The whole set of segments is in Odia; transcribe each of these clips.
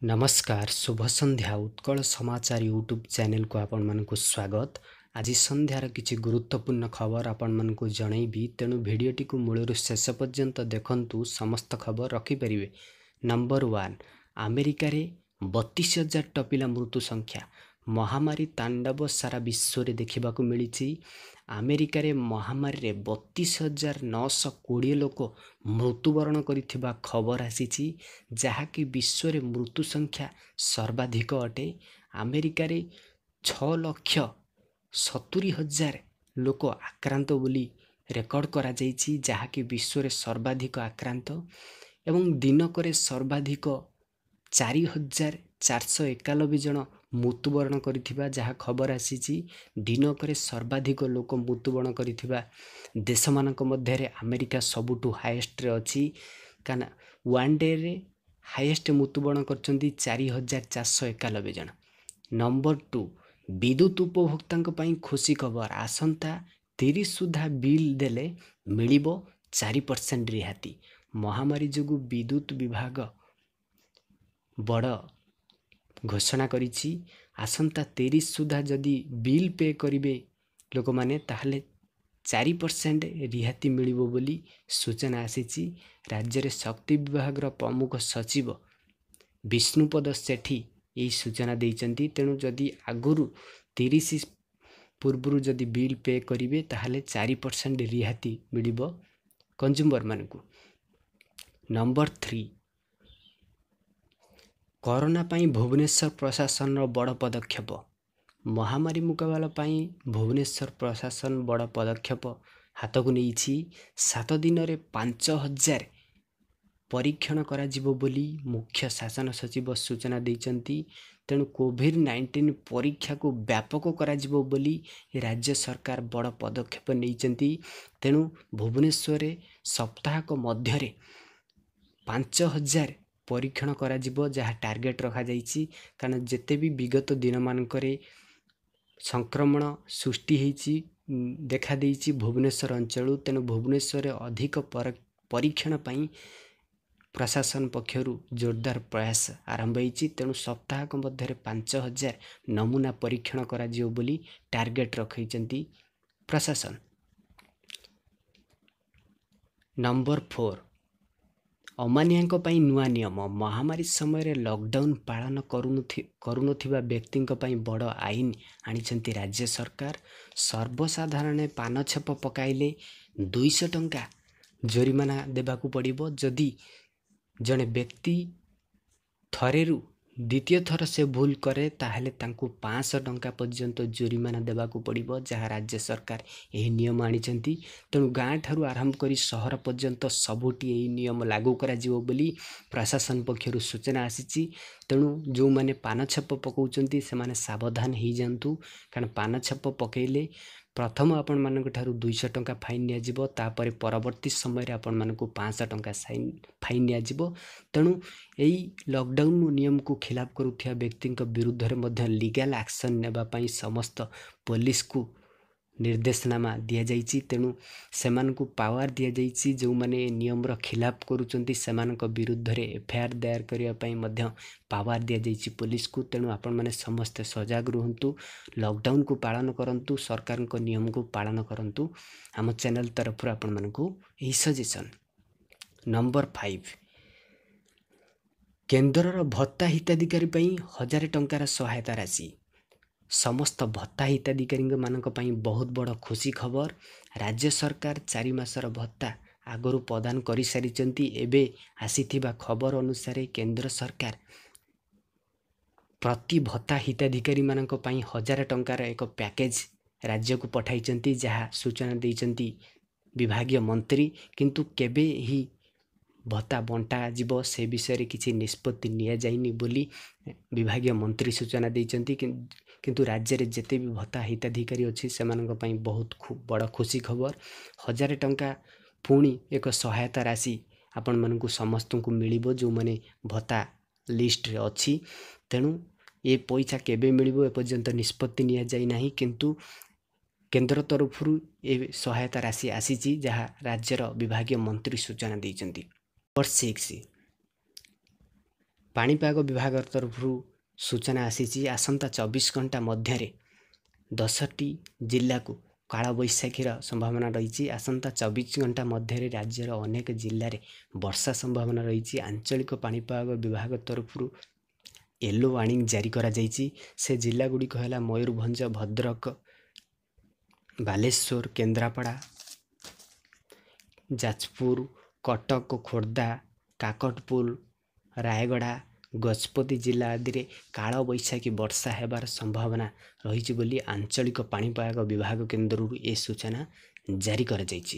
ନମସ୍କାର, ଶୁଭ ସନ୍ଧ୍ୟା। ଉତ୍କଳ ସମାଚାର ୟୁଟ୍ୟୁବ୍ ଚ୍ୟାନେଲକୁ ଆପଣମାନଙ୍କୁ ସ୍ୱାଗତ। ଆଜି ସନ୍ଧ୍ୟାର କିଛି ଗୁରୁତ୍ୱପୂର୍ଣ୍ଣ ଖବର ଆପଣମାନଙ୍କୁ ଜଣାଇବି, ତେଣୁ ଭିଡ଼ିଓଟିକୁ ମୂଳରୁ ଶେଷ ପର୍ଯ୍ୟନ୍ତ ଦେଖନ୍ତୁ, ସମସ୍ତ ଖବର ରଖିପାରିବେ। ନମ୍ବର 1, ଆମେରିକାରେ 32,000 ଟପିଲା ମୃତ୍ୟୁ ସଂଖ୍ୟା। ମହାମାରୀ ତାଣ୍ଡବ ସାରା ବିଶ୍ୱରେ ଦେଖିବାକୁ ମିଳିଛି। ଆମେରିକାରେ ମହାମାରୀରେ 32,920 ଲୋକ ମୃତ୍ୟୁବରଣ କରିଥିବା ଖବର ଆସିଛି, ଯାହାକି ବିଶ୍ୱରେ ମୃତ୍ୟୁ ସଂଖ୍ୟା ସର୍ବାଧିକ ଅଟେ। ଆମେରିକାରେ 6,70,000 ଲୋକ ଆକ୍ରାନ୍ତ ବୋଲି ରେକର୍ଡ଼ କରାଯାଇଛି, ଯାହାକି ବିଶ୍ୱରେ ସର୍ବାଧିକ ଆକ୍ରାନ୍ତ, ଏବଂ ଦିନକରେ ସର୍ବାଧିକ 4,491 ଜଣ ମୃତ୍ୟୁବରଣ କରିଥିବା ଯାହା ଖବର ଆସିଛି। ଦିନକରେ ସର୍ବାଧିକ ଲୋକ ମୃତ୍ୟୁବରଣ କରିଥିବା ଦେଶମାନଙ୍କ ମଧ୍ୟରେ ଆମେରିକା ସବୁଠୁ ହାଏଷ୍ଟରେ ଅଛି, କାରଣ ୱାନ୍ ଡେରେ ହାଏଷ୍ଟ ମୃତ୍ୟୁବରଣ କରିଛନ୍ତି 4,491 ଜଣ। ନମ୍ବର 2, ବିଦ୍ୟୁତ ଉପଭୋକ୍ତାଙ୍କ ପାଇଁ ଖୁସି ଖବର। ଆସନ୍ତା 30 ସୁଦ୍ଧା ବିଲ୍ ଦେଲେ ମିଳିବ 4% ରିହାତି। ମହାମାରୀ ଯୋଗୁଁ ବିଦ୍ୟୁତ ବିଭାଗ ବଡ଼ ଘୋଷଣା କରିଛି, ଆସନ୍ତା 30 ସୁଦ୍ଧା ଯଦି ବିଲ୍ ପେ କରିବେ ଲୋକମାନେ ତାହେଲେ 4% ରିହାତି ମିଳିବ ବୋଲି ସୂଚନା ଆସିଛି। ରାଜ୍ୟରେ ଶକ୍ତି ବିଭାଗର ପ୍ରମୁଖ ସଚିବ ବିଷ୍ଣୁପଦ ସେଠୀ ଏହି ସୂଚନା ଦେଇଛନ୍ତି। ତେଣୁ ଯଦି ଆଗରୁ 30 ପୂର୍ବରୁ ଯଦି ବିଲ୍ ପେ କରିବେ ତାହେଲେ 4% ରିହାତି ମିଳିବ କଞ୍ଜୁମରମାନଙ୍କୁ। ନମ୍ବର 3, କରୋନା ପାଇଁ ଭୁବନେଶ୍ୱର ପ୍ରଶାସନର ବଡ଼ ପଦକ୍ଷେପ। ମହାମାରୀ ମୁକାବିଲା ପାଇଁ ଭୁବନେଶ୍ୱର ପ୍ରଶାସନ ବଡ଼ ପଦକ୍ଷେପ ହାତକୁ ନେଇଛି। 7 ଦିନରେ 5,000 ପରୀକ୍ଷଣ କରାଯିବ ବୋଲି ମୁଖ୍ୟ ଶାସନ ସଚିବ ସୂଚନା ଦେଇଛନ୍ତି। ତେଣୁ କୋଭିଡ଼ 19 ପରୀକ୍ଷାକୁ ବ୍ୟାପକ କରାଯିବ ବୋଲି ରାଜ୍ୟ ସରକାର ବଡ଼ ପଦକ୍ଷେପ ନେଇଛନ୍ତି। ତେଣୁ ଭୁବନେଶ୍ୱରରେ ସପ୍ତାହକ ମଧ୍ୟରେ 5,000 ପରୀକ୍ଷଣ କରାଯିବ, ଯାହା ଟାର୍ଗେଟ୍ ରଖାଯାଇଛି। କାରଣ ଯେତେ ବି ବିଗତ ଦିନମାନଙ୍କରେ ସଂକ୍ରମଣ ସୃଷ୍ଟି ହେଇଛି, ଦେଖାଦେଇଛି ଭୁବନେଶ୍ୱର ଅଞ୍ଚଳରୁ, ତେଣୁ ଭୁବନେଶ୍ୱରରେ ଅଧିକ ପରୀକ୍ଷଣ ପାଇଁ ପ୍ରଶାସନ ପକ୍ଷରୁ ଜୋରଦାର ପ୍ରୟାସ ଆରମ୍ଭ ହେଇଛି। ତେଣୁ ସପ୍ତାହକ ମଧ୍ୟରେ 5,000 ନମୁନା ପରୀକ୍ଷଣ କରାଯିବ ବୋଲି ଟାର୍ଗେଟ୍ ରଖିଛନ୍ତି ପ୍ରଶାସନ। ନମ୍ବର 4, ଅମାନିଆଙ୍କ ପାଇଁ ନୂଆ ନିୟମ। ମହାମାରୀ ସମୟରେ ଲକଡାଉନ୍ ପାଳନ କରୁନଥିବା ବ୍ୟକ୍ତିଙ୍କ ପାଇଁ ବଡ଼ ଆଇନ ଆଣିଛନ୍ତି ରାଜ୍ୟ ସରକାର। ସର୍ବସାଧାରଣରେ ପାନ ଛେପ ପକାଇଲେ 200 ଟଙ୍କା ଜୋରିମାନା ଦେବାକୁ ପଡ଼ିବ। ଯଦି ଜଣେ ବ୍ୟକ୍ତି ଥରେରୁ ଦ୍ୱିତୀୟ ଥର ସେ ଭୁଲ କରେ ତାହେଲେ ତାଙ୍କୁ 500 ଟଙ୍କା ପର୍ଯ୍ୟନ୍ତ ଜୋରିମାନା ଦେବାକୁ ପଡ଼ିବ, ଯାହା ରାଜ୍ୟ ସରକାର ଏହି ନିୟମ ଆଣିଛନ୍ତି। ତେଣୁ ଗାଁ ଠାରୁ ଆରମ୍ଭ କରି ସହର ପର୍ଯ୍ୟନ୍ତ ସବୁଠି ଏହି ନିୟମ ଲାଗୁ କରାଯିବ ବୋଲି ପ୍ରଶାସନ ପକ୍ଷରୁ ସୂଚନା ଆସିଛି। ତେଣୁ ଯେଉଁମାନେ ପାନ ଛେପ ପକାଉଛନ୍ତି ସେମାନେ ସାବଧାନ ହେଇଯାଆନ୍ତୁ, କାରଣ ପାନ ଛେପ ପକାଇଲେ ପ୍ରଥମ ଆପଣମାନଙ୍କ ଠାରୁ 200 ଟଙ୍କା ଫାଇନ୍ ନିଆଯିବ, ତାପରେ ପରବର୍ତ୍ତୀ ସମୟରେ ଆପଣମାନଙ୍କୁ 500 ଟଙ୍କା ଫାଇନ୍ ନିଆଯିବ। ତେଣୁ ଏଇ ଲକଡାଉନ୍ ନିୟମକୁ ଖିଲାପ କରୁଥିବା ବ୍ୟକ୍ତିଙ୍କ ବିରୁଦ୍ଧରେ ମଧ୍ୟ ଲିଗାଲ୍ ଆକ୍ସନ୍ ନେବା ପାଇଁ ସମସ୍ତ ପୋଲିସକୁ ନିର୍ଦ୍ଦେଶନାମା ଦିଆଯାଇଛି। ତେଣୁ ସେମାନଙ୍କୁ ପାୱାର ଦିଆଯାଇଛି, ଯେଉଁମାନେ ଏ ନିୟମର ଖିଲାପ କରୁଛନ୍ତି ସେମାନଙ୍କ ବିରୁଦ୍ଧରେ ଏଫଆଇଆର୍ ଦାୟର କରିବା ପାଇଁ ମଧ୍ୟ ପାୱାର ଦିଆଯାଇଛି ପୋଲିସକୁ। ତେଣୁ ଆପଣମାନେ ସମସ୍ତେ ସଜାଗ ରୁହନ୍ତୁ, ଲକଡାଉନକୁ ପାଳନ କରନ୍ତୁ, ସରକାରଙ୍କ ନିୟମକୁ ପାଳନ କରନ୍ତୁ। ଆମ ଚ୍ୟାନେଲ ତରଫରୁ ଆପଣମାନଙ୍କୁ ଏହି ସଜେସନ୍। ନମ୍ବର 5, କେନ୍ଦ୍ରର ଭତ୍ତା ହିତାଧିକାରୀ ପାଇଁ 1,000 ଟଙ୍କାର ସହାୟତା ରାଶି। ସମସ୍ତ ଭତ୍ତା ହିତାଧିକାରୀମାନଙ୍କ ପାଇଁ ବହୁତ ବଡ଼ ଖୁସି ଖବର। ରାଜ୍ୟ ସରକାର 4 ମାସର ଭତ୍ତା ଆଗରୁ ପ୍ରଦାନ କରିସାରିଛନ୍ତି। ଏବେ ଆସିଥିବା ଖବର ଅନୁସାରେ କେନ୍ଦ୍ର ସରକାର ପ୍ରତି ଭତ୍ତା ହିତାଧିକାରୀମାନଙ୍କ ପାଇଁ 1,000 ଟଙ୍କାର ଏକ ପ୍ୟାକେଜ୍ ରାଜ୍ୟକୁ ପଠାଇଛନ୍ତି, ଯାହା ସୂଚନା ଦେଇଛନ୍ତି ବିଭାଗୀୟ ମନ୍ତ୍ରୀ। କିନ୍ତୁ କେବେ ଏହି ଭତ୍ତା ବଣ୍ଟାଯିବ ସେ ବିଷୟରେ କିଛି ନିଷ୍ପତ୍ତି ନିଆଯାଇନି ବୋଲି ବିଭାଗୀୟ ମନ୍ତ୍ରୀ ସୂଚନା ଦେଇଛନ୍ତି। କିନ୍ତୁ ରାଜ୍ୟରେ ଯେତେ ବି ଭତ୍ତା ହିତାଧିକାରୀ ଅଛି ସେମାନଙ୍କ ପାଇଁ ବହୁତ ବଡ଼ ଖୁସି ଖବର। 1,000 ଟଙ୍କା ପୁଣି ଏକ ସହାୟତା ରାଶି ଆପଣମାନଙ୍କୁ ସମସ୍ତଙ୍କୁ ମିଳିବ ଯେଉଁମାନେ ଭତ୍ତା ଲିଷ୍ଟରେ ଅଛି। ତେଣୁ ଏ ପଇସା କେବେ ମିଳିବ ଏପର୍ଯ୍ୟନ୍ତ ନିଷ୍ପତ୍ତି ନିଆଯାଇ ନାହିଁ, କିନ୍ତୁ କେନ୍ଦ୍ର ତରଫରୁ ଏ ସହାୟତା ରାଶି ଆସିଛି, ଯାହା ରାଜ୍ୟର ବିଭାଗୀୟ ମନ୍ତ୍ରୀ ସୂଚନା ଦେଇଛନ୍ତି। ନମ୍ବର 6, ପାଣିପାଗ ବିଭାଗ ତରଫରୁ ସୂଚନା ଆସିଛି, ଆସନ୍ତା 24 ଘଣ୍ଟା ମଧ୍ୟରେ 10ଟି ଜିଲ୍ଲାକୁ କାଳବୈଶାଖୀର ସମ୍ଭାବନା ରହିଛି। ଆସନ୍ତା 24 ଘଣ୍ଟା ମଧ୍ୟରେ ରାଜ୍ୟର ଅନେକ ଜିଲ୍ଲାରେ ବର୍ଷା ସମ୍ଭାବନା ରହିଛି। ଆଞ୍ଚଳିକ ପାଣିପାଗ ବିଭାଗ ତରଫରୁ ୟେଲୋ ୱାର୍ଣ୍ଣିଂ ଜାରି କରାଯାଇଛି। ସେ ଜିଲ୍ଲାଗୁଡ଼ିକ ହେଲା ମୟୂରଭଞ୍ଜ, ଭଦ୍ରକ, ବାଲେଶ୍ୱର, କେନ୍ଦ୍ରାପଡ଼ା, ଯାଜପୁର, କଟକ, ଖୋର୍ଦ୍ଧା, କାକଟପୁର, ରାୟଗଡ଼ା, ଗଜପତି ଜିଲ୍ଲା ଆଦିରେ କାଳବୈଶାଖୀ ବର୍ଷା ହେବାର ସମ୍ଭାବନା ରହିଛି ବୋଲି ଆଞ୍ଚଳିକ ପାଣିପାଗ ବିଭାଗ କେନ୍ଦ୍ରରୁ ଏ ସୂଚନା ଜାରି କରାଯାଇଛି।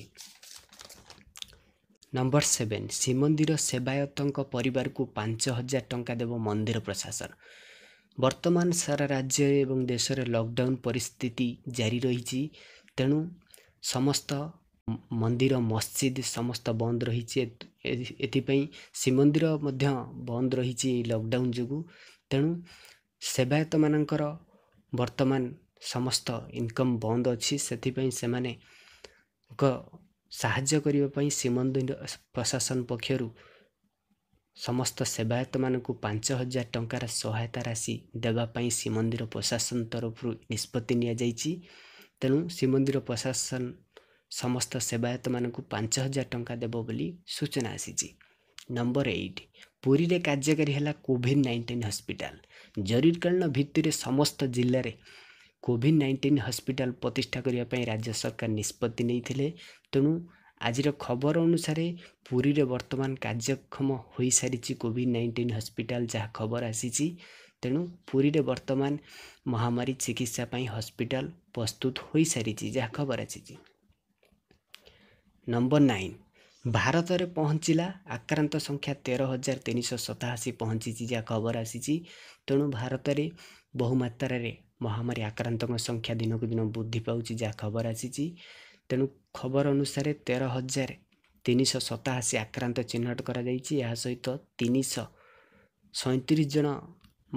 ନମ୍ବର 7, ଶ୍ରୀମନ୍ଦିର ସେବାୟତଙ୍କ ପରିବାରକୁ 5000 ଟଙ୍କା ଦେବ ମନ୍ଦିର ପ୍ରଶାସନ। ବର୍ତ୍ତମାନ ସାରା ରାଜ୍ୟରେ ଏବଂ ଦେଶରେ ଲକଡାଉନ୍ ପରିସ୍ଥିତି ଜାରି ରହିଛି। ତେଣୁ ସମସ୍ତ ମନ୍ଦିର, ମସଜିଦ୍ ସମସ୍ତ ବନ୍ଦ ରହିଛି। ଏଥିପାଇଁ ଶ୍ରୀମନ୍ଦିର ମଧ୍ୟ ବନ୍ଦ ରହିଛି ଏହି ଲକଡାଉନ୍ ଯୋଗୁଁ। ତେଣୁ ସେବାୟତମାନଙ୍କର ବର୍ତ୍ତମାନ ସମସ୍ତ ଇନକମ୍ ବନ୍ଦ ଅଛି। ସେଥିପାଇଁ ସେମାନଙ୍କ ସାହାଯ୍ୟ କରିବା ପାଇଁ ଶ୍ରୀମନ୍ଦିର ପ୍ରଶାସନ ପକ୍ଷରୁ ସମସ୍ତ ସେବାୟତମାନଙ୍କୁ 5000 ଟଙ୍କାର ସହାୟତା ରାଶି ଦେବା ପାଇଁ ଶ୍ରୀମନ୍ଦିର ପ୍ରଶାସନ ତରଫରୁ ନିଷ୍ପତ୍ତି ନିଆଯାଇଛି। ତେଣୁ ଶ୍ରୀମନ୍ଦିର ପ୍ରଶାସନ ସମସ୍ତ ସେବାୟତମାନଙ୍କୁ 5000 ଟଙ୍କା ଦେବ ବୋଲି ସୂଚନା ଆସିଛି। ନମ୍ବର 8, ପୁରୀରେ କାର୍ଯ୍ୟକାରୀ ହେଲା କୋଭିଡ଼-19 ହସ୍ପିଟାଲ। ଜରୁରୀକାଳୀନ ଭିତ୍ତିରେ ସମସ୍ତ ଜିଲ୍ଲାରେ କୋଭିଡ଼-19 ହସ୍ପିଟାଲ ପ୍ରତିଷ୍ଠା କରିବା ପାଇଁ ରାଜ୍ୟ ସରକାର ନିଷ୍ପତ୍ତି ନେଇଥିଲେ। ତେଣୁ ଆଜିର ଖବର ଅନୁସାରେ ପୁରୀରେ ବର୍ତ୍ତମାନ କାର୍ଯ୍ୟକ୍ଷମ ହୋଇସାରିଛି କୋଭିଡ଼-19 ହସ୍ପିଟାଲ, ଯାହା ଖବର ଆସିଛି। ତେଣୁ ପୁରୀରେ ବର୍ତ୍ତମାନ ମହାମାରୀ ଚିକିତ୍ସା ପାଇଁ ହସ୍ପିଟାଲ ପ୍ରସ୍ତୁତ ହୋଇସାରିଛି, ଯାହା ଖବର ଆସିଛି। ନମ୍ବର 9, ଭାରତରେ ପହଞ୍ଚିଲା ଆକ୍ରାନ୍ତ ସଂଖ୍ୟା 13,387 ପହଞ୍ଚିଛି, ଯାହା ଖବର ଆସିଛି। ତେଣୁ ଭାରତରେ ବହୁମାତ୍ରାରେ ମହାମାରୀ ଆକ୍ରାନ୍ତଙ୍କ ସଂଖ୍ୟା ଦିନକୁ ଦିନ ବୃଦ୍ଧି ପାଉଛି, ଯାହା ଖବର ଆସିଛି। ତେଣୁ ଖବର ଅନୁସାରେ 13,387 ଆକ୍ରାନ୍ତ ଚିହ୍ନଟ କରାଯାଇଛି। ଏହା ସହିତ 337 ଜଣ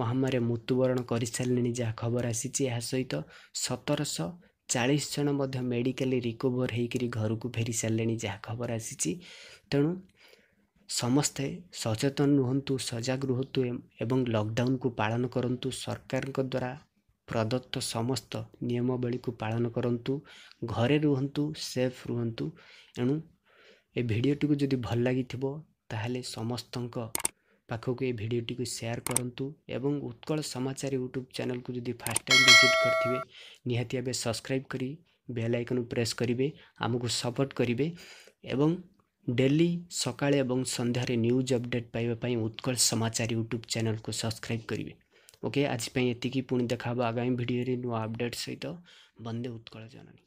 ମହାମାରୀରେ ମୃତ୍ୟୁବରଣ କରିସାରିଲେଣି, ଯାହା ଖବର ଆସିଛି। ଏହା ସହିତ 1740 ଜଣ ମଧ୍ୟ ମେଡ଼ିକାଲି ରିକଭର ହେଇକରି ଘରକୁ ଫେରି ସାରିଲେଣି, ଯାହା ଖବର ଆସିଛି। ତେଣୁ ସମସ୍ତେ ସଚେତନ ରୁହନ୍ତୁ, ସଜାଗ ରୁହନ୍ତୁ ଏବଂ ଲକଡାଉନକୁ ପାଳନ କରନ୍ତୁ। ସରକାରଙ୍କ ଦ୍ୱାରା ପ୍ରଦତ୍ତ ସମସ୍ତ ନିୟମାବଳୀକୁ ପାଳନ କରନ୍ତୁ, ଘରେ ରୁହନ୍ତୁ, ସେଫ୍ ରୁହନ୍ତୁ। ଏଣୁ ଏ ଭିଡ଼ିଓଟିକୁ ଯଦି ଭଲ ଲାଗିଥିବ ତାହେଲେ ସମସ୍ତଙ୍କ ପାଖକୁ ଏ ଭିଡ଼ିଓଟିକୁ ସେୟାର କରନ୍ତୁ ଏବଂ ଉତ୍କଳ ସମାଚାର ୟୁଟ୍ୟୁବ୍ ଚ୍ୟାନେଲକୁ ଯଦି ଫାର୍ଷ୍ଟ ଟାଇମ୍ ଭିଜିଟ୍ କରିଥିବେ ନିହାତି ଭାବେ ସବସ୍କ୍ରାଇବ୍ କରି ବେଲ୍ ଆଇକନ୍ ପ୍ରେସ୍ କରିବେ, ଆମକୁ ସପୋର୍ଟ କରିବେ ଏବଂ ଡେଲି ସକାଳେ ଏବଂ ସନ୍ଧ୍ୟାରେ ନ୍ୟୁଜ୍ ଅପଡ଼େଟ୍ ପାଇବା ପାଇଁ ଉତ୍କଳ ସମାଚାର ୟୁଟ୍ୟୁବ୍ ଚ୍ୟାନେଲକୁ ସବସ୍କ୍ରାଇବ୍ କରିବେ। ଓକେ, ଆଜି ପାଇଁ ଏତିକି। ପୁଣି ଦେଖା ହେବ ଆଗାମୀ ଭିଡ଼ିଓରେ ନୂଆ ଅପଡ଼େଟ୍ ସହିତ। ବନ୍ଦେ ଉତ୍କଳ ଜନନୀ।